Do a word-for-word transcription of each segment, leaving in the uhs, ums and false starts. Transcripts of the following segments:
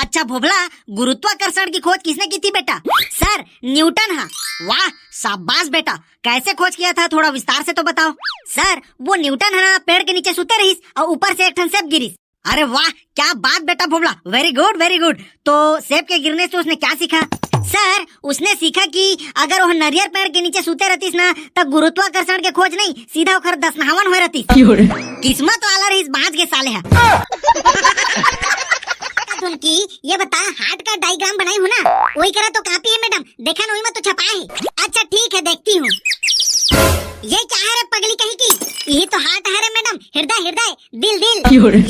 अच्छा भोभला, गुरुत्वाकर्षण की खोज किसने की थी बेटा? सर, न्यूटन हा। वाह, शाबाश बेटा, कैसे खोज किया था, थोड़ा विस्तार से तो बताओ। सर, वो न्यूटन है ना, पेड़ के नीचे सुते रहिस और ऊपर से एक ठन सेब गिरिस। अरे वाह, क्या बात बेटा भोभला, very good, very good। तो सेब के गिरने से उसने क्या सीखा? सर, उसने सीखा कि अगर वो नरियर पेड़ के नीचे सुते रहतिस ना, त गुरुत्वाकर्षण के खोज नहीं, सीधा ओकर दस नहावन होए रहतिस। किस्मत वाला रहिस, बाँच गे साले हा। धुनकी, ये बता, हार्ट का डायग्राम बनाई हूँ ना, वही करा तो कॉपी है मैडम, देखा ना, वही में तो छपा है। अच्छा ठीक है, देखती हूँ। ये क्या है रे पगली कहीं की? यही तो हार्ट है रे मैडम, हृदय, हृदय, दिल, दिल।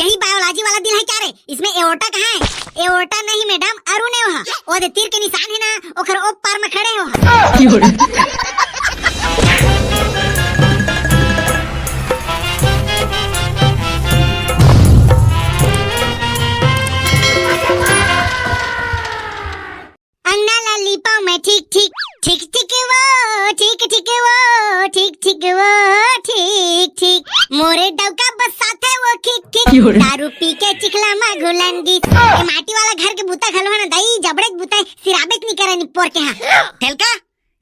यही बायोलॉजी वाला दिल है क्या रे? इसमें एओर्टा कहाँ है? एओर्टा नहीं मैडम, अरुण है वहाँ। वो दे तीर के निशान है ना, ओकर ओ पार में खड़े हो। अंगना ला लीपा मैं ठीक ठीक, ठीक ठीक वो, ठीक ठीक वो, ठीक ठीक वो, ठीक ठीक। मोरे डौका बस साथे वो खिक खिक। दारू पी के चिखला मा घुलन गिस। ए माटी वाला घर के बूता घलो है ना दाई, जबड़े के बूता सिराबेच नहीं करे निपोर के। हाँ ठेलका,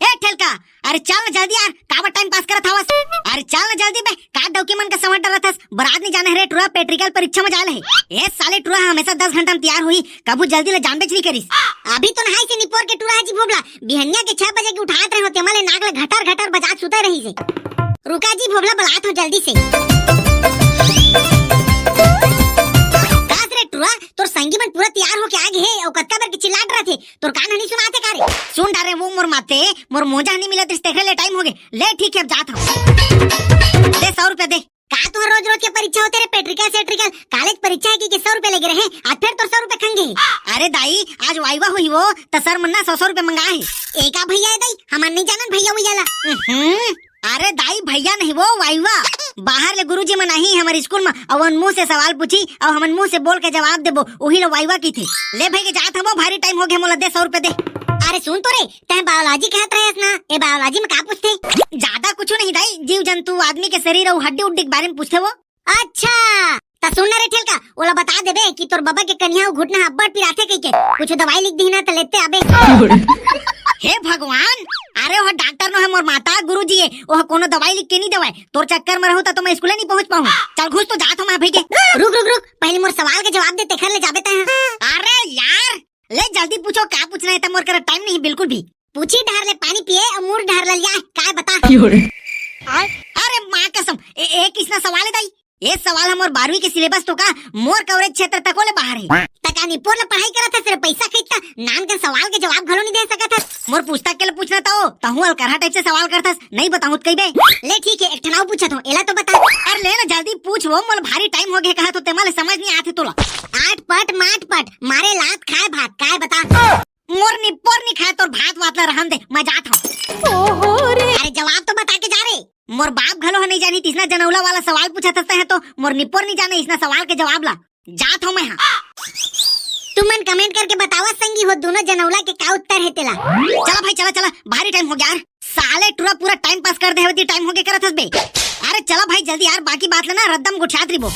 ए ठेलका, अरे चल ना जल्दी यार, काबर टाइम पास करत हवस? अरे चल ना जल्दी बे, का डौकी मन का समट डरत हस? बरात नहीं जाना है रे टुरा, प्रैक्टिकल परीक्षा में जाए ले। ए साले टुरा हमेशा दस घंटा में तैयार होही, कभू जल्दी ले जानबेच नहीं करिस। अभी तो नहाई से निपोर के टुरा है जी भोभला, बिहनिया के छह बजे के उठात रहे हो, तेमा ले नाक ले घटर घटर बजात सुते रही से। रुका जी भोभला, बलात हो जल्दी से। कास रे टुरा, तोर संगी मन पूरा तैयार होके आ गे हे, अउ कतका बेर के चिल्लात रथे, तोर कान हनी सुनाथे का रे? सुन डारे वो मोर माते, मोर मोजा हनी मिलत रिस, तेखरे ले टाइम हो गे। ले ठीक है, अब जात हूँ। दे सौ रुपया दे। का तुहर रोज रोज के परीक्षा होथे रे, पेट्रिकल सेट्रिकल? कॉलेज परीक्षा है कि, कि सौ रुपया लेगे रहे, आज फिर तोर सौ रुपया खंगे। अरे दाई, आज वाइवा होही वो, त सर मन ना सौ सौ रुपया मंगा हे। एका भैया है दाई, हमन नहीं जानन भैया वैया ला। हम्म, अरे दाई भैया नहीं वो वाइवा, बाहर ले गुरुजी मन आही हमर स्कूल में, अउ ओमन मुंह से सवाल पूछी अउ हमन मुंह से बोल के जवाब देबो, उही लो वाइवा किथे। ले भाई के जात हवो, भारी टाइम हो गया, मोला दे सौ रुपया दे। अरे सुन तो रे, तैं बायोलॉजी कहत रहेस ना, ए बायोलॉजी में का पूछथे? ज्यादा कुछ नहीं दाई, जीव जंतु, आदमी के शरीर अउ हड्डी उड्डी के बारे में पूछथे वो। अच्छा, त सुन ना रे ठेलका, ओला बता देबे कि तोर बबा के कनिहा अउ घुटना ह अब्बड़ पिराथे कहिके, कुछ दवाई लिख दिही ना त लेते आबे। हे भगवान, अरे ओह डॉक्टर नो है मोर माता, गुरुजी है, ओह कोनो दवाई लिख के नहीं देवाय। तोर चक्कर में रहूं त तो मैं स्कूले नहीं पहुंच पाऊं। चल घुस तो जात हूं मैं अभी के। रुक रुक रुक, पहले मोर सवाल के जवाब दे, तेखर ले जाबे तैं। अरे यार, ले जल्दी पूछो, का पूछना है, त मोर करा टाइम नहीं बिल्कुल भी। पूछी डहर ले पानी पिए अउ मुड़ डहर ले लिया, काय बता? अरे माँ कसम, ए, एक इसना सवाल है दाई। ये सवाल हमर बारहवीं के सिलेबस तो का मोर कवरेज क्षेत्र तको ले बाहर है। त का निपोर ले पढ़ाई करत हस रे, पैसा खरीदता, नान के सवाल के जवाब घलो नहीं दे सकत हस। मोर पुस्तक के ले पूछना त हो, तहूँ अलकरहा टाइप से सवाल करथस, नहीं बताहूँ त कहिबे। ले ठीक है, एक ठन अउ पूछत हूँ, एला तो बता। अरे ले ना जल्दी पूछ वो, मोला भारी टाइम हो गया कहा तो तेमा ले समझ नहीं आथे तोला। आठ पट माठ पट, मारे लात खाए भात, काय बता? मोर निपोर नहीं खाए तोर भात वात ला, रहन दे, मैं जात हूँ। अरे जवाब तो बता के जा रे। मोर बाप घलो ह नहीं जानी, तिसना जनौला वाला सवाल पूछत हस तैं ह तो, मोर निपोर नहीं जाने इसना सवाल के जवाब ला। जात हूँ मैं हा। तुमन कमेंट करके बतावा संगी हो, दोनों जनौला के का उत्तर है तेला। चला भाई, चला, चला, भारी टाइम हो गया यार। साले टुरा पूरा टाइम पास कर दे हवे, टाइम हो गया करत हस बे। अरे चला भाई जल्दी यार, बाकी बात ला ना रद्दम गोठियात रिबो।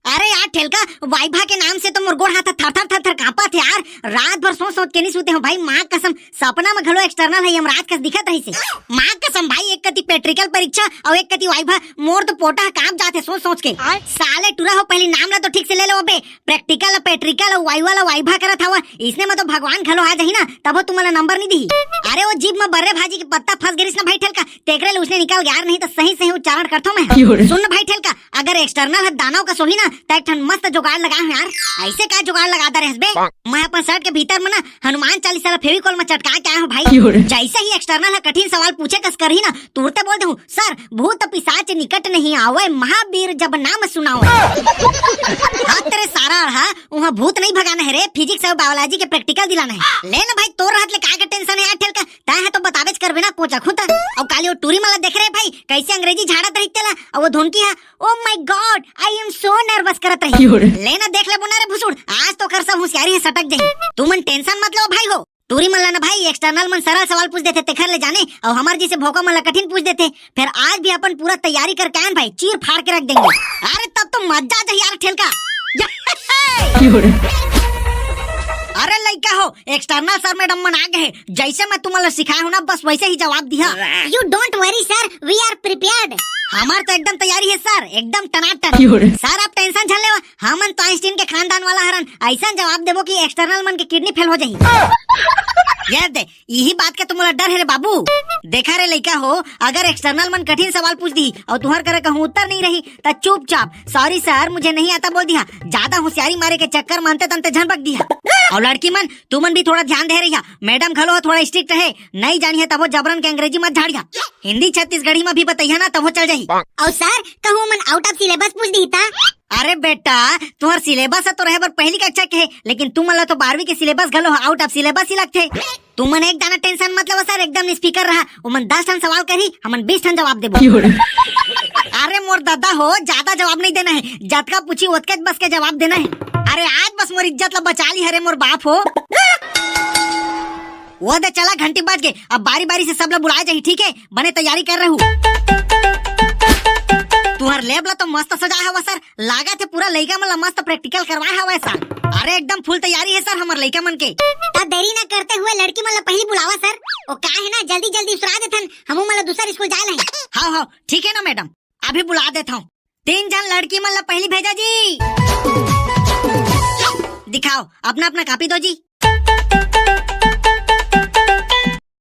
अरे यार ठेलका, वाइभा के नाम से तो मोर गोड़ हाथ थर थर थर थर कांपत हे यार। रात भर सोच सोच के नहीं सूते हूँ भाई, माँ कसम। सपना में घलो एक्सटर्नल है यमराज कस दिखत रहिसे। माँ कसम भाई, एक कति पेट्रिकल परीक्षा अउ एक कति वाइभा, मोर तो पोटा ह कांप जाथे सोच सोच के। साले टुरा हो, पहली नाम ला तो ठीक से ले लो अबे। प्रैक्टिकल पेट्रिकल अउ वाइवा ला वाइभा करत हवा, इसने में तो भगवान घलो आ जाही ना, तभो तुमन ला नंबर नहीं दिही। अरे वो जीभ में बर्रे भाजी के पत्ता फंस गे रिस ना भाई ठेलका, तेकरे ले उसने निकल गया, नहीं तो सही सही उच्चारण करथो मैं। सुन ना भाई ठेलका, अगर एक्सटर्नल ह दानव कस होही ना, त एक ठन मस्त जुगाड़ लगा हूँ यार। ऐसे का जुगाड़ लगा दे रहस बे? मैं अपन शर्ट के भीतर में ना हनुमान चालीसा ला फेविकोल में चटका के आया हूँ भाई। जैसे ही एक्सटर्नल ह कठिन सवाल पूछे कस करही ना, तुरते बोल दे हूँ, "सर, भूत पिशाच निकट नहीं आवे, महावीर जब नाम सुनावे।" हाँ तेरे सारा अड़हा, वहाँ भूत नहीं भगाना है रे, फिजिक्स और बायोलॉजी के प्रैक्टिकल दिलाना है। ले ना भाई, तोर रहत ले का के टेंशन है यार ठेलका, तै है तो बताबेच करबे ना, कोचखू त। और काली वो टूरी मन ला देख रे भाई, कैसे अंग्रेजी झाड़त रही तेला, और वो धुनकी है, "Oh my God, I am so nervous" करत रही। ले ना देख ले बुना रे भुसुड़, आज तो कर सब होशियारी है सटक जाही। तुमन टेंशन मत लो भाई हो, टूरी मन ला ना भाई एक्सटर्नल मन सरल सवाल पूछ देथे तेखर ले जाने, और हमार जैसे भोका मन ला कठिन पूछ देथे। फिर आज भी अपन पूरा तैयारी करके आयन भाई, चीर फाड़ के रख देंगे। अरे तब तो मजा आ जाही यार ठेलका। अरे लइका हो, एक्सटर्नल सर मैडम मन आ गए। जैसे मैं तुमन ला सिखाए हूँ ना, बस वैसे ही जवाब दिहा। You don't worry sir, we are prepared. हमार तो एकदम तैयारी है सर, एकदम टनाटन। सर आप टेंशन झन लेवा, हमन तो आइंस्टीन के खानदान वाला हरन। ऐसा जवाब देबो कि एक्सटर्नल मन के किडनी फेल हो जाही। ये दे, यही बात के तो मोला डर है रे बाबू। देखा रे लइका हो, अगर एक्सटर्नल मन कठिन सवाल पूछ दी और तुहर करा कहूँ उत्तर नहीं रही, त चुपचाप "सॉरी सर, मुझे नहीं आता" बोल दिहा। ज्यादा होशियारी मारे के चक्कर में अंते तंते झन बक दिहा। और लड़की मन, तुमन भी थोड़ा ध्यान दे रहिहा। मैडम घलो ह थोड़ा स्ट्रिक्ट है, नहीं जानिहा तभो जबरन के अंग्रेजी मत झाड़िहा। हिंदी छत्तीसगढ़ी में भी बतैहा ना, तभो चल जाही। और सर, कहूँ मन आउट ऑफ सिलेबस पूछ दी ता? अरे बेटा, तुहर सिलेबस ह तो रहे बर पहली कक्षा के है, लेकिन तुमन ला तो बारहवीं के सिलेबस घलो आउट ऑफ सिलेबस ही लगथे। तुमन एक दाना टेंशन मत लेवा सर, एकदम निस्फिकर रहा। ओमन दस ठन सवाल करही, हमन बीस ठन जवाब देबो। अरे मोर दादा हो, ज्यादा जवाब नहीं देना है, जतका पूछी ओतकेच बस के जवाब देना है। अरे आज बस मोर इज्जत ला बचा ली हरे मोर बाप हो। वो दे चला, घंटी बज गे, अब बारी बारी से सब ला बुलाए जाही, ठीक है? बने तैयारी कर रहू। तुहर लैब ला तो मस्त सजाए हवा सर, लागत है पूरा लइका मन ला मस्त प्रैक्टिकल करवाए हवा सर। अरे एकदम फुल तैयारी है सर हमर लइका मन के। त देरी ना करते हुए लड़की मन ला पहली बुलावा सर। ओ का है ना, जल्दी जल्दी सुरा देथन, हमू मन ला दूसर स्कूल जाए लही। हाँ हाँ, ठीक है ना मैडम, अभी बुला देता हूँ। तीन झन लड़की मन ला पहली भेजा जी। दिखाओ, अपना अपना कॉपी दो जी।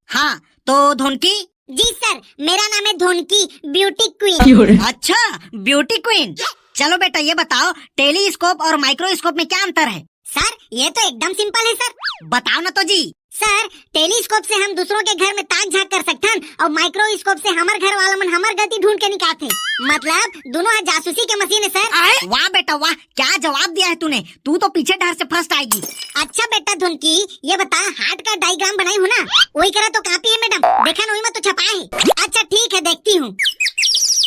हाँ, तो धोनकी? जी सर, मेरा नाम है धोनकी, ब्यूटी क्वीन। अच्छा, ब्यूटी क्वीन। चलो बेटा, ये बताओ, टेलीस्कोप और माइक्रोस्कोप में क्या अंतर है? सर, ये तो एकदम सिंपल है सर। बताओ ना तो जी। सर, टेलीस्कोप से हम दूसरों के घर में ताक झांक कर सकथन और माइक्रोस्कोप से हमर घर वाला मन हमर गलती ढूंढ के निकालथे। मतलब दोनों ह जासूसी के मशीन है सर। आए? वाह बेटा वाह, क्या जवाब दिया है तूने। तू तो पीछे डहर से फर्स्ट आएगी। अच्छा बेटा धुनकी, ये बता, हार्ट का डायग्राम बनाई हूँ ना, वही करा तो कॉपी है मैडम, देखा ना वही में तो छपाए है। अच्छा ठीक है, देखती हूँ।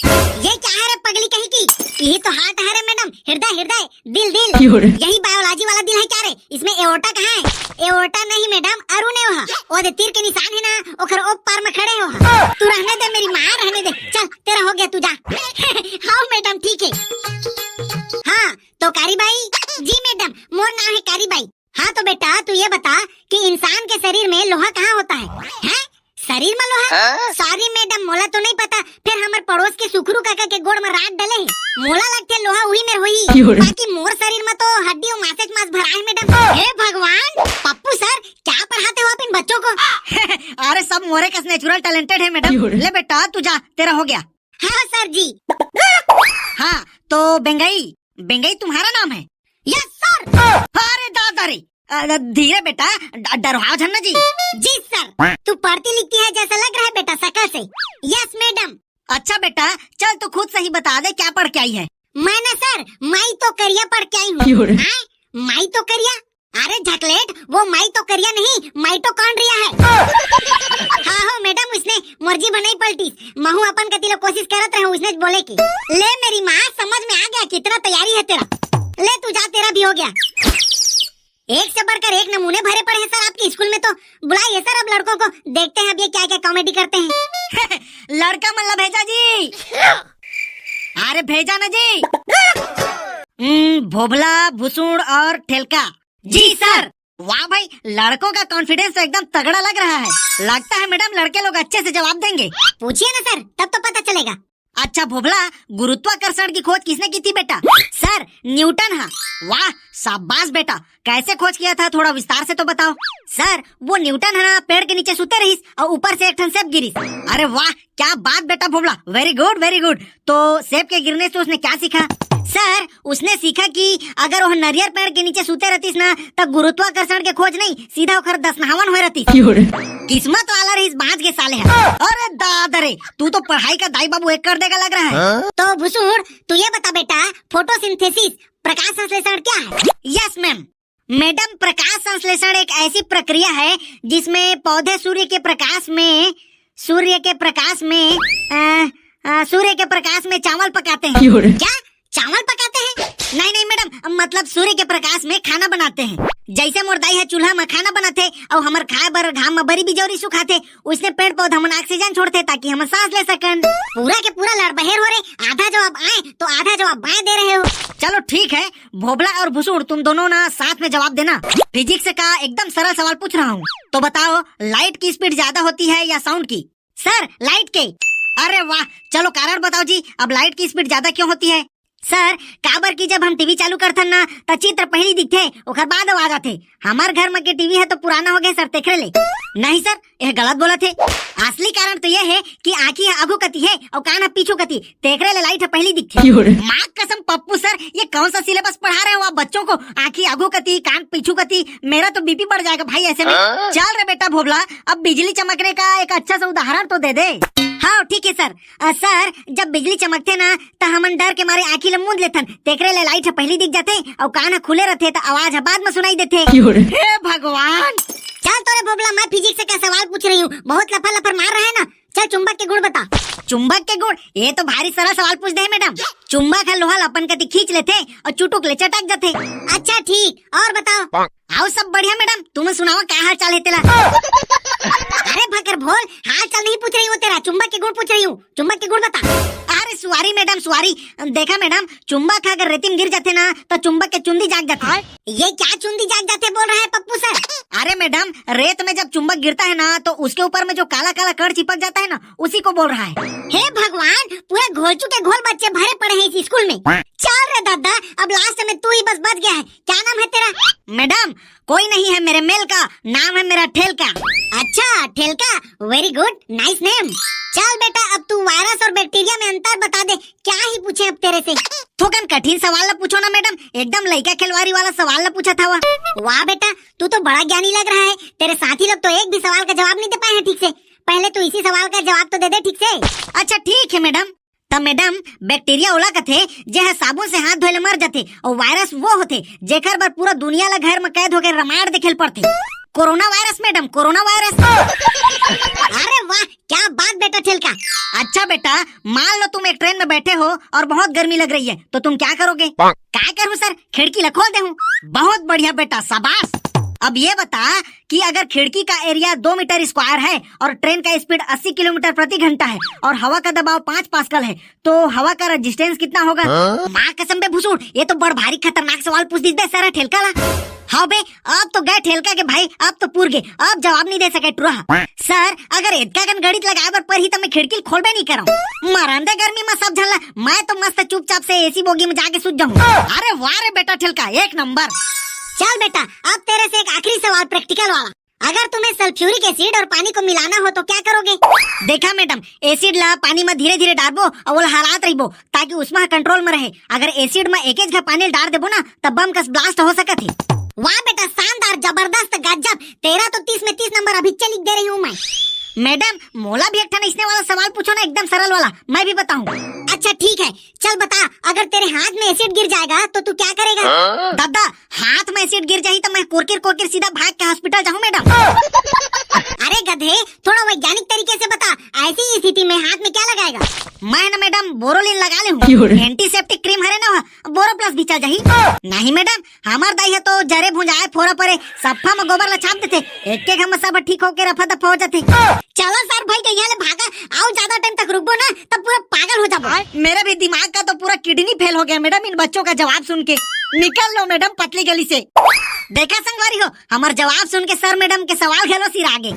ये क्या है रे पगली कहीं की? यही तो हार्ट है रे मैडम, हृदय, हृदय, दिल, दिल। क्यों रे? यही बायोलॉजी वाला दिल है क्या रे? इसमें एओर्टा कहाँ है? एओर्टा नहीं मैडम, अरुण है वहाँ। वो दे तीर के निशान है ना, ओखर ओ पार में खड़े हो। तू रहने दे मेरी माँ, रहने दे। चल, तेरा हो गया, तू जा। हाँ मैडम, ठीक है। हाँ, तो कारी बाई। जी मैडम, मोर नाम है कारी बाई। हाँ तो बेटा, तू ये बता कि इंसान के शरीर में लोहा कहाँ होता है? हैं? शरीर में लोहा? हाँ? सॉरी मैडम, मोला तो नहीं पता। फिर हमर पड़ोस के सुखरू काका के गोड़ में राड डले है, मोला लगथे लोहा उही में होही। क्यों रे? बाकी मोर शरीर में तो हड्डी और मांसेच मांस भरा है मैडम। हे भगवान, पप्पू सर, क्या पढ़ाते हो आप इन बच्चों को? अरे सब मोरे कस नेचुरल टैलेंटेड है मैडम। क्यों रे? ले बेटा, तू जा, तेरा हो गया। हाँ सर जी। हाँ, तो बेंगई, बेंगई तुम्हारा नाम है? Yes sir. अरे दादा रे, अ, धीरे बेटा, ड-, डरवाओ झन ना जी। जी सर, तू पढ़ती लिखती है जैसा लग रहा है बेटा शकल से। Yes madam. अच्छा बेटा, चल तू खुद सही बता दे, क्या पढ़ के आई है? मैं ना सर, माई तो करिया पढ़ के आई हूँ। क्यों रे? हाँ? माई तो करिया? अरे झकलेट, वो माई तो करिया नहीं, माइटोकॉन्ड्रिया है। हाँ हो मैडम, उसने मर्जी बनाई पलटी। महू अपन कति लो कोशिश करत रहे उसने बोले की। ले मेरी माँ, समझ में आ गया, कितना तैयारी है तेरा। ले तू जा, तेरा भी हो गया। एक से बढ़कर एक नमूने भरे पड़े हैं सर आपके स्कूल में तो। बुलाइए सर अब लड़कों को, देखते हैं अब ये क्या क्या कॉमेडी करते हैं। लड़का मन ला भेजा जी। अरे भेजा ना जी। हम्म, भोभला, भुसुड़ और ठेलका। जी सर। वाह भाई, लड़कों का कॉन्फिडेंस तो एकदम तगड़ा लग रहा है। लगता है मैडम लड़के लोग अच्छे से जवाब देंगे। पूछिए ना सर, तब तो पता चलेगा। अच्छा भोभला, गुरुत्वाकर्षण की खोज किसने की थी बेटा? Sir, Newton. हाँ। वाह, शाबाश बेटा, कैसे खोज किया था, थोड़ा विस्तार से तो बताओ। सर, वो न्यूटन है ना, पेड़ के नीचे सुते रहिस और ऊपर से एक ठन सेब गिरिस। अरे वाह, क्या बात बेटा भोभला, very good, very good। तो सेब के गिरने से उसने क्या सीखा? सर, उसने सीखा कि अगर वह नरियर पेड़ के नीचे सुते रहतीस ना, त गुरुत्वाकर्षण के खोज नहीं, सीधा ओखर दसनहावन होए रहतीस। क्यों रे? किस्मत वाला रहिस, बाँच गे साले ह। अरे दादा रे, तू तो पढ़ाई का दाई बाबू एक कर देगा लग रहा है। हाँ? तो भुसुड़, तू ये बता बेटा, फोटोसिंथेसिस, प्रकाश संश्लेषण क्या है? Yes ma'am. मैडम, प्रकाश संश्लेषण एक ऐसी प्रक्रिया है जिसमें पौधे सूर्य के प्रकाश में, सूर्य के प्रकाश में, अ, अ, सूर्य के प्रकाश में चावल पकाते हैं। क्यों रे? क्या? चावल पकाते हैं? नहीं नहीं मैडम, मतलब सूर्य के प्रकाश में खाना बनाते हैं। जैसे मोर दाई ह चूल्हा में खाना बनाथे अउ हमर खाए बर घाम में बरी बिजौरी सुखाथे, उसने पेड़ पौधा मन ऑक्सीजन छोड़थे ताकि हम सांस ले सकन। पूरा के पूरा लड़बहेर हो रे, आधा जवाब आए तो आधा जवाब बाएं दे रहे हो। चलो ठीक है, भोभला और भुसुड़, तुम दोनों ना साथ में जवाब देना। फिजिक्स का एकदम सरल सवाल पूछ रहा हूँ, तो बताओ, लाइट की स्पीड ज्यादा होती है या साउंड की? सर, लाइट के। अरे वाह, चलो कारण बताओ जी, अब लाइट की स्पीड ज्यादा क्यों होती है? सर, काबर कि जब हम टीवी चालू करथन ना, त चित्र पहली दिखथे, ओकर बाद आवाज आथे। हमार घर म के टीवी है तो पुराना हो गया सर, तेखरे ले। नहीं सर, यह गलत बोलत हे। असली कारण तो यह है कि आँखी ह आगू कती है और कान ह पीछू कती, तेखरे ले लाइट ह पहली दिखथे। क्यों रे? माँ कसम पप्पू सर, ये कौन सा सिलेबस पढ़ा रहे हो आप बच्चों को? आँखी आगू कती, कान पीछू कती, मेरा तो बीपी बढ़ जाएगा भाई ऐसे में। हाँ? चल रे बेटा भोभला, अब बिजली चमकने का एक अच्छा सा उदाहरण तो दे दे। हाँ ठीक है सर। अ, सर, जब बिजली चमकथे ना, त हमन डर के मारे आँखी ल मूंद लेथन, तेकरे ले लाइट ह पहली दिख जाथे अउ कान ह खुले रथे त आवाज ह बाद म सुनाई देथे। क्यों रे? हे भगवान! चल तोरे भोभला, मैं फिजिक्स का सवाल पूछ रही हूँ, बहुत लफर लफर मार रहा है ना। चल चुंबक के गुण बता। चुंबक के गुण? ये तो भारी सरल सवाल पूछ दे है मैडम। चुंबक ह लोहा ल अपन कती खींच लेथे अउ चुटुक ले चटक जाथे। अच्छा ठीक, और बताओ। अउ सब बढ़िया मैडम, तुम सुनाओ का हाल चाल है तेला? अरे भकर भोल, हाल चाल नहीं पूछ रही हूँ तेरा, चुंबक के गुण पूछ रही हूँ। चुंबक के गुण बता। अरे सॉरी मैडम, सॉरी। देखा मैडम, चुंबक ह अगर रेती म गिर जाथे ना, तो चुंबक के चुंदी जाग जाथे। ये क्या चुंदी जाग जाथे बोल रहा है पप्पू सर? अरे मैडम, रेत में जब चुंबक गिरता है ना, तो उसके ऊपर में जो काला काला कण चिपक जाता है ना, उसी को बोल रहा है। हे भगवान, पूरा घोलचू के घोल बच्चे भरे पड़े हैं इस स्कूल में। चल रे दादा, अब लास्ट में तू ही बस बच गया है। क्या नाम है तेरा? मैडम, कोई नहीं है मेरे मेल का, नाम है मेरा ठेल का। अच्छा, ठेल का, very good, nice name। चल बेटा, अब तू वायरस और बैक्टीरिया में अंतर बता दे, क्या ही पूछे अब तेरे से। थोकन कठिन सवाल ला पूछो ना मैडम, एकदम लइका खिलवारी वाला सवाल ला पूछत हवा। वाह बेटा, तू तो बड़ा ज्ञानी लग रहा है। तेरे साथी लोग तो एक भी सवाल का जवाब नहीं दे पाए हैं ठीक से। पहले तू इसी सवाल का जवाब तो दे दे ठीक से। अच्छा ठीक है मैडम। त मैडम, बैक्टीरिया ओला कथे, जे ह साबुन से हाथ धोए ले मर जथे, अउ वायरस वो होथे, जेकर बर पूरा दुनिया ला घर म कैद होके रामायण देखे ल पड़थे। Corona virus madam, corona virus. अरे वाह, क्या बात बेटा ठेल का। अच्छा बेटा, मान लो तुम एक ट्रेन में बैठे हो और बहुत गर्मी लग रही है, तो तुम क्या करोगे? का करूँ सर, खिड़की ला खोल देहूँ। बहुत बढ़िया बेटा, शाबाश। अब ये बता कि अगर खिड़की का एरिया दो मीटर स्क्वायर है और ट्रेन का स्पीड अस्सी किलोमीटर प्रति घंटा है और हवा का दबाव पाँच पास्कल है, तो हवा का रेजिस्टेंस कितना होगा? हाँ? माँ कसम बे भुसुड़, ये तो बड़ भारी खतरनाक सवाल पूछ दिस बे सर ठेलका ला। हाँ बे, अब तो गए ठेलका के भाई, अब तो पूर गे, अब जवाब नहीं दे सके टुरा। सर, अगर एतका कन गणित लगाए बर परही त मैं खिड़की ल खोलबे नहीं करंव। मरन दे गर्मी में सब झन ला, मैं तो मस्त चुपचाप से एसी बोगी में जाके सुत जाऊँ। अरे वाह रे बेटा ठेलका, एक नंबर। चल बेटा, अब तेरे से एक आखिरी सवाल प्रैक्टिकल वाला। अगर तुम्हें सल्फ्यूरिक एसिड और पानी को मिलाना हो तो क्या करोगे? देखा मैडम, एसिड ला पानी में धीरे धीरे डारबो अउ ओला हलात रहिबो, ताकि उसमें कंट्रोल में रहे। अगर एसिड में एकेच घा पानी डार देबो ना, तब बम कस ब्लास्ट हो सकत हे। वाह बेटा, शानदार, जबरदस्त, गजब। तेरा तो तीस में तीस नंबर अभी चलिक दे रही हूँ मैं। मैडम, मोला भी एक ठन इसने वाला सवाल पूछो ना, एकदम सरल वाला, मैं भी बताऊँ। अच्छा ठीक है, चल बता, अगर तेरे हाथ में एसिड गिर जाएगा तो तू क्या करेगा? हाँ? दादा, हाथ में एसिड गिर जाही तो मैं कोरकिर कोरकिर सीधा भाग के हॉस्पिटल जाहूँ मैडम। अरे गधे, थोड़ा वैज्ञानिक तरीके से बता, ऐसी स्थिति में हाथ में क्या लगाएगा? मैं ना मैडम बोरोलिन लगा ले हूँ। क्यों रे? एंटीसेप्टिक क्रीम हरे ना, बोरो प्लस भी चल जाही। नहीं मैडम, हमर दाई ह तो जरे भुंजाए फोरा परे सफ्फा में गोबर ला छाप देथे, एक एक हम सब ठीक होके रफा दफा हो जाथे। चलो सर भाई, कहीं ले भागा, अउ ज्यादा टाइम तक रुकबो ना तब पूरा पागल हो जाबो। मेरे भी दिमाग का तो पूरा किडनी फेल हो गया मैडम, इन बच्चों का जवाब सुन के। निकल लो मैडम पतली गली से। देखा संगवारी हो, हमर जवाब सुन के सर मैडम के सवाल घलो सिरा गे।